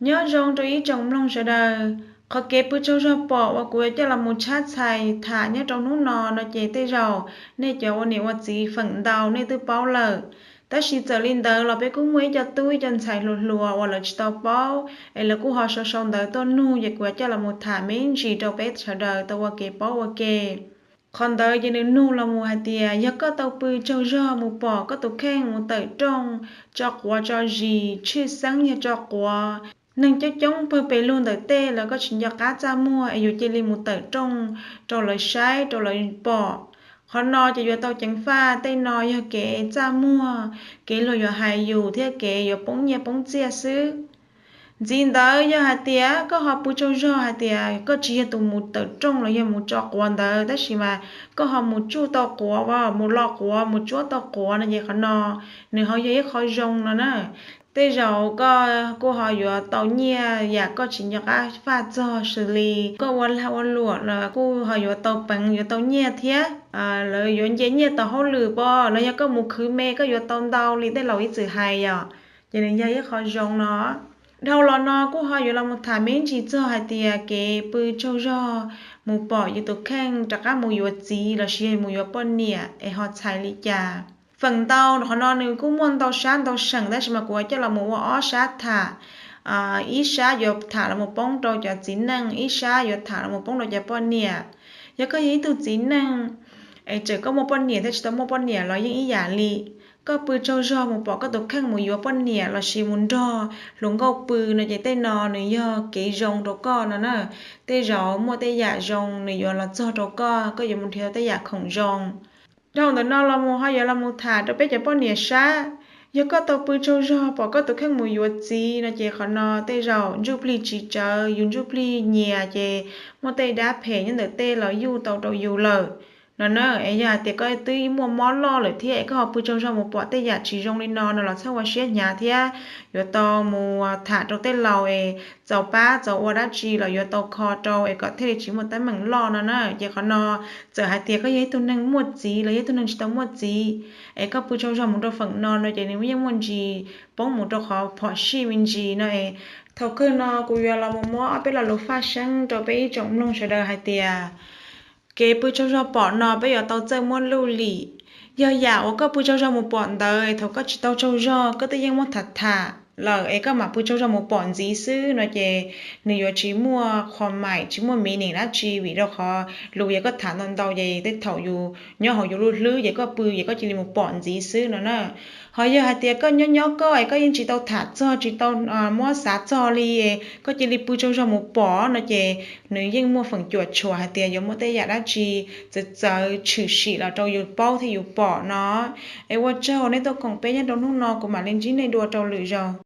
Nyob zoo rau ib tsoom mloog sawv daws, qhov kev pw tsaug zog pom uas kuv yuav coj los mus tshab txhais tham nyob rau hnub no no ces tej zaum nej cov ua niam ua txiv feem ntau nej twb paub lawm. Tab sis txawm li ntawd los peb kuj muaj ib co tub ib co ntxhais hluas hluas uas lawv tsis tau paub es lawv kuj ho sau sau ntawv tuaj nug ces kuv yuav coj los mus tham me ntsis rau peb sawv daws tau ua kev paub ua ke. Qhov ntawd ces nws nug los mus hais tias yog koj tau pw tsaug zog mus pom koj tus kheej mus tawm rooj tso quav tso zis, tshwj xeeb yog tso quav, neeg coob coob pawg pes lug ntawm tej los koj tsis nco qab txaj muag es yus cia li mus tawm rooj rau lawv saib rau lawv pom. Qhov no ces yuav tau ceev faj, tej no yog kev txaj muag, kev luag yuav hais yus thiab kev yuav poob nyiaj poob txiaj xwb. Ntxiv ntawd yog hais tias koj ho pw tsaug zog hais tias koj tsis yog tus mus tawm rooj los yog mus tso quav ntawd, tab sis mas koj ho mus tsuj tau quav, mus lo quav, mus tsuab tau quav no ces qhov no nws ho yog ib qho zoo no na. Tej zaum koj kuj ho yuav tau nyiaj yam koj tsis nco qab faj txog, xws li koj ua lag ua luam los kuj ho yuav tau peev yuav tau nyiaj thiab. Lawv yuav nce nyiaj tau hauj lwm pom los yog koj mus khwv me koj yuav tau ntau li tej laus ib txwm hais yom. Ces nws yog ib qho zoo no. Dhau los no kuj ho yuav los mus tham me ntsis txog hais tias kev pw tsaug zog mus pom yus tus kheej rov qab mus yuav txiv los sis mus yuav poj niam es ho txhais li cas. Feem ntau qhov no nws kuj muaj ntau sab ntau seem, tab sis mas kuv coj los mus ua ob sab tham. Ib sab yuav tham los mus poob rau cov txiv neej, ib sab yuav tham los mus poob rau cov poj niam. Yog koj yog ib tug txiv neej es txawm koj muaj poj niam thiab tsis tau muaj poj niam los yeej ib yam li. Koj pw tsaug zog mus pom koj tus kheej mus yuav poj niam los sis mus nrog hluas nkauj pw no ces tej no nws yog kev zoo rau koj no na. Tej zaum muaj tej yam zoo nws yuav los txog rau koj, koj yuav mus nrhiav tau tej yam khoom zoo. Dhau ntawm no los mus ho yuav los mus tham rau peb cov poj niam sab. Yog koj tau pw tsaug zog pom koj tus kheej mus yuav txiv no ces qhov no tej zaum ntsuj plig tsis tsawv, yus ntsuj plig nyias ces muaj tej dab phem nyob ntawm tej los yuj tau rau yus lawm no na. Es yog hais tias koj twb muaj mob loj lawm thiab es koj ho pw tsaug zog mus pom tej yam tsis zoo li no no los txhob ua siab hnyav thiab yuav tau mus tham rau tej laus es txaus pab txaus ua dab tsi los yuav tau kho rau es kom thiaj li tsis muaj teeb meem loj no na. Ces qhov no txawm hais tias koj yog ib tug neeg muaj txiv los yog ib tug neeg tsis tau muaj txiv es koj pw tsaug zog mus rau feem no no ces nws yeej muaj ntsis poob mus rau qhov phom sij me ntsis no es. Thaum kawg no kuv yuav los mus muab ob peb lo lus faj seeb rau peb ib tsoom mloog sawv daws hais tias kev pw tsaug zog pom no peb yuav tau txawj muab luj lim. Yog yam uas koj pw tsaug zog mus pom ntawd thaum koj tsis tau tsaug zog koj twb yeej muab tham tham lawm es koj mam pw tsaug zog mus pom ntxiv xwb no ces nws yuav tsis muaj qhuas maim tsis muaj meaning dab tsi vim rau qhov lus yog koj tham ntau ntau ces tej thaum yus nyob hauv yus lub hlwb ces koj pw ces koj cia li mus pom ntxiv xwb no na. Ho yog hais tias koj nyob nyob koj es koj yeej tsis tau tham txog tsis tau muab xav txog li, koj cia li pw tsaug zog mus pom no ces nws yeej muaj feem cuam tshuam hais tias yuav muaj tej yam dab tsi txawv txawv tshwm sim los rau yus paub thiab yus pom no. Es ua tsaug nej tuaj koom peb nyob rau hnub no, kuv mam li ntsib nej dua rau lwm zaus.